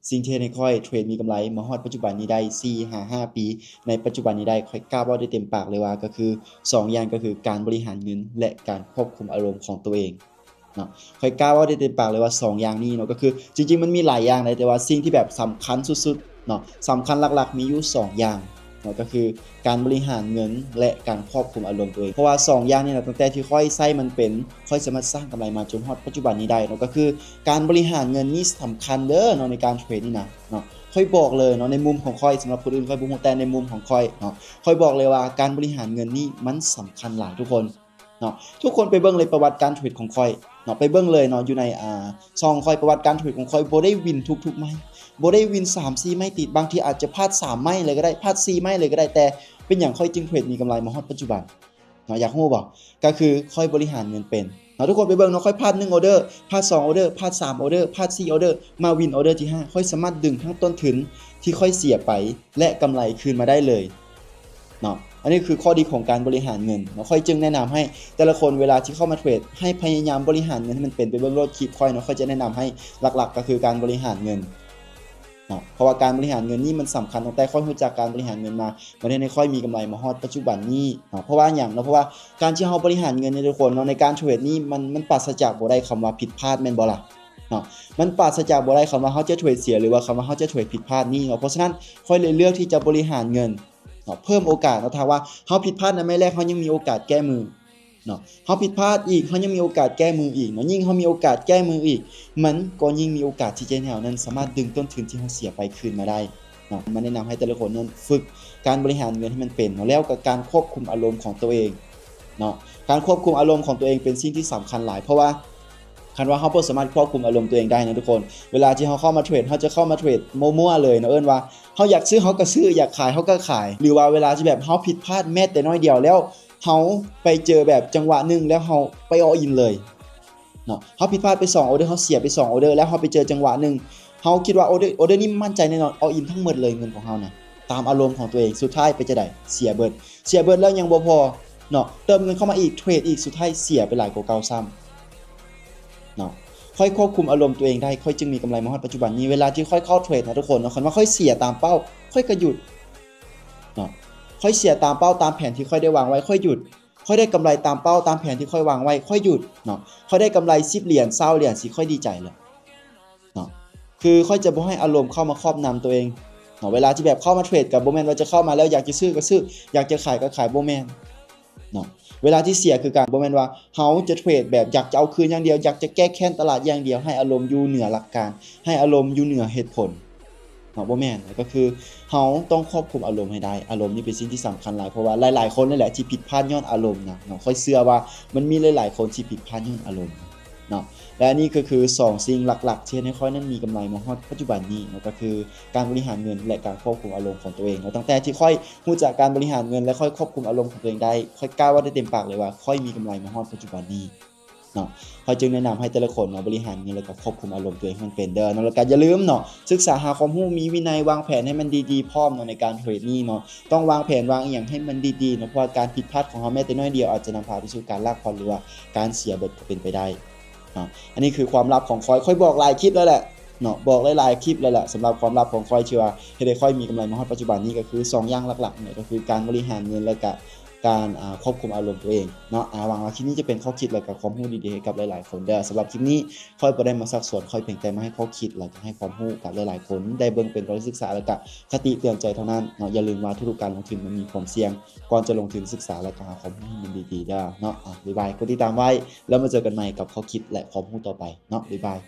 ສິ່ງທີ່ເຮັດໃຫ້ຂ້ອຍເທຣດມີກຳໄລມາຮອດປັດຈຸບັນນີ້ໄດ້ສີ່ຫາຫ້າປີ ໃນປັດຈຸບັນນີ້ໄດ້ ຂ້ອຍກ້າເວົ້າໄດ້ເຕັມປາກເລີຍວ່າ ກໍຄືສອງຢ່າງ ກໍຄືການບໍລິຫານເງິນ ແລະ ການຄວບຄຸມອາລົມຂອງຕົວເອງເນາະ. ຂ້ອຍກ້າເວົ້າໄດ້ເຕັມປາກເລີຍວ່າສອງຢ່າງນີ້ເນາະ ກໍຄືຈິງໆມັນມີຫຼາຍຢ່າງໃດ ແຕ່ວ່າສິ່ງທີ່ແບບສຳຄັນສຸດໆເນາະ ສຳຄັນຫຼັກໆມີຢູ່ສອງຢ່າງເນາະ ກໍຄືການບໍລິຫານເງິນ ແລະ ການຄວບຄຸມອາລົມຕົວເອງ. ເພາະວ່າສອງຢ່າງນີ້ນະ ຕັ້ງແຕ່ທີ່ຂ້ອຍໃຊ້ມັນເປັນ ຂ້ອຍສາມາດສ້າງກຳໄລມາຈົນຮອດປັດຈຸບັນນີ້ໄດ້ເນາະ. ກໍຄືການບໍລິຫານເງິນນີ້ສຳຄັນເດີເນາະ ໃນການເທຣດນີ້ນະເນາະ. ຂ້ອຍບອກເລີຍເນາະ ໃນມຸມຂອງຂ້ອຍ ສຳລັບຄົນອື່ນຂ້ອຍບໍ່ຮູ້ ແຕ່ໃນມຸມຂອງຂ້ອຍເນາະ ຂ້ອຍບອກເລີຍວ່າການບໍລິຫານເງິນນີ້ມັນສຳຄັນຫຼາຍທຸກຄົນເນາະ. ທຸກຄົນໄປເບິ່ງເລີຍປະຫວັດການເທຣດຂອງຂ້ອຍເນາະ ໄປເບິ່ງເລີຍເນາະ ຢູ່ໃນ ອ່າ ຊ່ອງຂ້ອຍ ປະຫວັດການເທຣດຂອງຂ້ອຍບໍ່ໄດ້ວິນທຸກໆໄມ້ ບໍ່ໄດ້ວິນສາມສີ່ໄມ້ຕິດ ບາງທີອາດຈະພາດສາມໄມ້ເລີຍກໍໄດ້ ພາດສີ່ໄມ້ເລີຍກໍໄດ້ ແຕ່ເປັນຫຍັງຂ້ອຍຈຶ່ງເທຣດມີກຳໄລມາຮອດປັດຈຸບັນ ເນາະ ຢາກຮູ້ບໍ່? ກໍຄືຂ້ອຍບໍລິຫານເງິນເປັນເນາະ. ທຸກຄົນໄປເບິ່ງເນາະ ຂ້ອຍພາດໜຶ່ງອໍເດີ ພາດສອງອໍເດີ ພາດສາມອໍເດີ ພາດສີ່ອໍເດີ ມາວິນອໍເດີທີຫ້າ ຂ້ອຍສາມາດດຶງທັງຕົ້ນທຶນທີ່ຂ້ອຍເສຍໄປ ແລະ ກຳໄລຄືນມາໄດ້ເລີຍເນາະ. ອັນນີ້ຄືຂໍ້ດີຂອງການບໍລິຫານເງິນເນາະ. ຂ້ອຍຈຶ່ງແນະນຳໃຫ້ແຕ່ລະຄົນເວລາທີ່ເຂົ້າມາເທຣດ ໃຫ້ພະຍາຍາມບໍລິຫານເງິນໃຫ້ມັນເປັນ. ໄປເບິ່ງໂລດຄລິບຂ້ອຍເນາະ ຂ້ອຍຈະແນະນຳໃຫ້ຫຼັກໆ ກໍຄືການບໍລິຫານເງິນ ເນາະ ເພາະວ່າການບໍລິຫານເງິນນີ້ມັນສຳຄັນ. ຕັ້ງແຕ່ຂ້ອຍຮູ້ຈັກການບໍລິຫານເງິນມາ ມັນເຮັດໃຫ້ຂ້ອຍມີກຳໄລມາຮອດປັດຈຸບັນນີ້ເນາະ. ເພາະວ່າຫຍັງເນາະ? ເພາະວ່າການທີ່ເຮົາບໍລິຫານເງິນນີ້ທຸກຄົນເນາະ ໃນການເທຣດນີ້ ມັນ ມັນປາສະຈາກບໍ່ໄດ້ຄຳວ່າຜິດພາດແມ່ນບໍ່ລະ? ເນາະ ມັນປາສະຈາກບໍ່ໄດ້ຄຳວ່າເຮົາຈະເທຣດເສຍ ຫຼືວ່າຄຳວ່າເຮົາຈະເທຣດຜິດພາດນີ້ເນາະ. ເພາະສະນັ້ນ ຂ້ອຍເລີຍເລືອກທີ່ຈະບໍລິຫານເງິນເນາະ ເພີ່ມໂອກາດເນາະ. ຖ້າວ່າເຮົາຜິດພາດໃນໄມ້ແລກ ເຮົາຍັງມີໂອກາດແກ້ມື ເນາະ ເຮົາຜິດພາດອີກ ເຮົາຍັງມີໂອກາດແກ້ມືອີກເນາະ. ຍິ່ງເຮົາມີໂອກາດແກ້ມືອີກ ມັນກໍຍິ່ງມີໂອກາດທີ່ຈະເຮັດໃຫ້ເຮົານັ້ນສາມາດດຶງຕົ້ນທຶນທີ່ເຮົາເສຍໄປຄືນມາໄດ້ເນາະ. ມາແນະນຳໃຫ້ແຕ່ລະຄົນນັ້ນຝຶກການບໍລິຫານເງິນໃຫ້ມັນເປັນເນາະ ແລ້ວກໍການຄວບຄຸມອາລົມຂອງຕົວເອງເນາະ. ການຄວບຄຸມອາລົມຂອງຕົວເອງເປັນສິ່ງທີ່ສຳຄັນຫຼາຍ ເພາະວ່າຄັນວ່າເຮົາບໍ່ສາມາດຄວບຄຸມອາລົມຕົວເອງໄດ້ນະທຸກຄົນ ເວລາທີ່ເຮົາເຂົ້າມາເທຣດ ເຮົາຈະເຂົ້າມາເທຣດມົ້ວໆເລີຍເນາະ ເອີ້ນວ່າເຮົາຢາກຊື້ເຮົາກໍຊື້ ຢາກຂາຍເຮົາກໍຂາຍ ຫຼືວ່າເວລາທີ່ແບບເຮົາຜິດພາດແມ້ແຕ່ໜ້ອຍດຽວແລ້ວ ເຮົາໄປເຈີແບບຈັງຫວະໜຶ່ງແລ້ວເຮົາໄປ all in ເລີຍເນາະ. ເຮົາຜິດພາດໄປສອງອໍເດີ ເຮົາເສຍໄປສອງອໍເດີ ແລ້ວເຮົາໄປເຈີຈັງຫວະໜຶ່ງ ເຮົາຄິດວ່າອໍເດີ ອໍເດີນີ້ໝັ້ນໃຈແນ່ນອນ all in ທັງໝົດເລີຍເງິນຂອງເຮົານະ ຕາມອາລົມຂອງຕົວເອງ ສຸດທ້າຍເປັນຈັ່ງໃດ? ເສຍເບິດ ເສຍເບິດແລ້ວຍັງບໍ່ພໍເນາະ ເຕີມເງິນເຂົ້າມາອີກ ເທຣດອີກ ສຸດທ້າຍເສຍໄປຫຼາຍກວ່າເກົ່າຊ້ຳເນາະ. ຂ້ອຍຄວບຄຸມອາລົມຕົວເອງໄດ້ ຂ້ອຍຈຶ່ງມີກຳໄລມາຮອດປັດຈຸບັນນີ້. ເວລາທີ່ຂ້ອຍເຂົ້າເທຣດນະທຸກຄົນເນາະ ຄັນວ່າຂ້ອຍເສຍຕາມເປົ້າ ຂ້ອຍກໍຢຸດ ເນາະ ຂ້ອຍເສຍຕາມເປົ້າຕາມແຜນທີ່ຂ້ອຍໄດ້ວາງໄວ້ ຂ້ອຍຢຸດ ຂ້ອຍໄດ້ກຳໄລຕາມເປົ້າຕາມແຜນທີ່ຂ້ອຍວາງໄວ້ ຂ້ອຍຢຸດເນາະ. ຂ້ອຍໄດ້ກຳໄລສິບຫຼຽນ ຊາວຫຼຽນ ຊິຂ້ອຍດີໃຈແລ້ວເນາະ. ຄືຂ້ອຍຈະບໍ່ໃຫ້ອາລົມເຂົ້າມາຄອບນຳຕົວເອງເນາະ. ເວລາທີ່ແບບເຂົ້າມາເທຣດ ກໍບໍ່ແມ່ນວ່າຈະເຂົ້າມາແລ້ວຢາກຈະຊື້ກໍຊື້ ຢາກຈະຂາຍກໍຂາຍ ບໍ່ແມ່ນເນາະ. ເວລາທີ່ເສຍຄືກັນ ບໍ່ແມ່ນວ່າເຮົາຈະເທຣດແບບຢາກຈະເອົາຄືນຢ່າງດຽວ ຢາກຈະແກ້ແຄ້ນຕະຫຼາດຢ່າງດຽວ ໃຫ້ອາລົມຢູ່ເໜືອຫຼັກການ ໃຫ້ອາລົມຢູ່ເໜືອເຫດຜົນ ເນາະ ບໍ່ແມ່ນ ກໍຄືເຮົາຕ້ອງຄວບຄຸມອາລົມໃຫ້ໄດ້. ອາລົມນີ້ເປັນສິ່ງທີ່ສຳຄັນຫຼາຍ ເພາະວ່າຫຼາຍໆຄົນນີ້ແຫຼະທີ່ຜິດພາດຍ້ອນອາລົມນະເນາະ. ຂ້ອຍເຊື່ອວ່າມັນມີຫຼາຍໆຄົນທີ່ຜິດພາດຍ້ອນອາລົມເນາະ. ແລະ ອັນນີ້ກໍຄືສອງສິ່ງຫຼັກໆທີ່ເຮັດໃຫ້ຂ້ອຍນັ້ນມີກຳໄລມາຮອດປັດຈຸບັນນີ້ເນາະ ກໍຄືການບໍລິຫານເງິນ ແລະ ການຄວບຄຸມອາລົມຂອງຕົວເອງເນາະ. ຕັ້ງແຕ່ທີ່ຂ້ອຍຮູ້ຈັກການບໍລິຫານເງິນ ແລະ ຂ້ອຍຄວບຄຸມອາລົມຂອງຕົວເອງໄດ້ ຂ້ອຍກ້າເວົ້າໄດ້ເຕັມປາກເລີຍວ່າຂ້ອຍມີກຳໄລມາຮອດປັດຈຸບັນນີ້ ເນາະ. ຂ້ອຍຈຶ່ງແນະນຳໃຫ້ແຕ່ລະຄົນເນາະ ບໍລິຫານເງິນ ແລ້ວກໍຄວບຄຸມອາລົມຕົວເອງໃຫ້ມັນເປັນເດີເນາະ. ແລ້ວກໍຢ່າລືມເນາະ ສຶກສາຫາຄວາມຮູ້ ມີວິໄນ ວາງແຜນໃຫ້ມັນດີໆພ້ອມເນາະ ໃນການເທຣດນີ້ເນາະ. ຕ້ອງວາງແຜນ ວາງອີ່ຫຍັງໃຫ້ມັນດີໆເນາະ ເພາະວ່າການຜິດພາດຂອງເຮົາແມ້ແຕ່ໜ້ອຍດຽວ ອາດຈະນຳພາໄປສູ່ການລາກພອດ ຫຼືວ່າການເສຍເບິດກໍເປັນໄປໄດ້ເນາະ. ອັນນີ້ຄືຄວາມລັບຂອງຂ້ອຍ ຂ້ອຍບອກຫຼາຍຄລິບແລ້ວແຫຼະເນາະ ບອກຫຼາຍໆຄລິບແລ້ວແຫຼະ. ສຳລັບຄວາມລັບຂອງຂ້ອຍທີ່ວ່າເຮັດໃຫ້ຂ້ອຍມີກຳໄລມາຮອດປັດຈຸບັນນີ້ ກໍຄືສອງຢ່າງຫຼັກໆນີ້ ກໍຄືການບໍລິຫານເງິນ ແລ້ວກະ ການ ອ່າ ຄວບຄຸມອາລົມຕົວເອງເນາະ. ອາ ຫວັງວ່າຄລິບນີ້ຈະເປັນຂໍ້ຄິດ ແລະ ກະຄວາມຮູ້ດີໆໃຫ້ກັບຫຼາຍໆຄົນເດີ. ສຳລັບຄລິບນີ້ ຂ້ອຍບໍ່ໄດ້ມາຊັກຊວນ ຂ້ອຍພຽງແຕ່ມາໃຫ້ຂໍ້ຄິດ ແລະ ກະໃຫ້ຄວາມຮູ້ກັບຫຼາຍໆຄົນ ໄດ້ເບິ່ງເປັນການສຶກສາ ແລະ ກະຄະຕິເຕືອນໃຈເທົ່ານັ້ນເນາະ. ຢ່າລືມວ່າທຸກໆການລົງທຶນມັນມີຄວາມສ່ຽງ ກ່ອນຈະລົງທຶນ ສຶກສາ ແລະ ກະຫາຄວາມຮູ້ໃຫ້ມັນດີໆເດີເນາະ. ອາ ບາຍບາຍ ກົດຕິດຕາມໄວ້ ແລ້ວມາເຈີກັນໃໝ່ກັບຂໍ້ຄິດ ແລະ ຄວາມຮູ້ຕໍ່ໄປເນາະ. ບາຍບາຍ.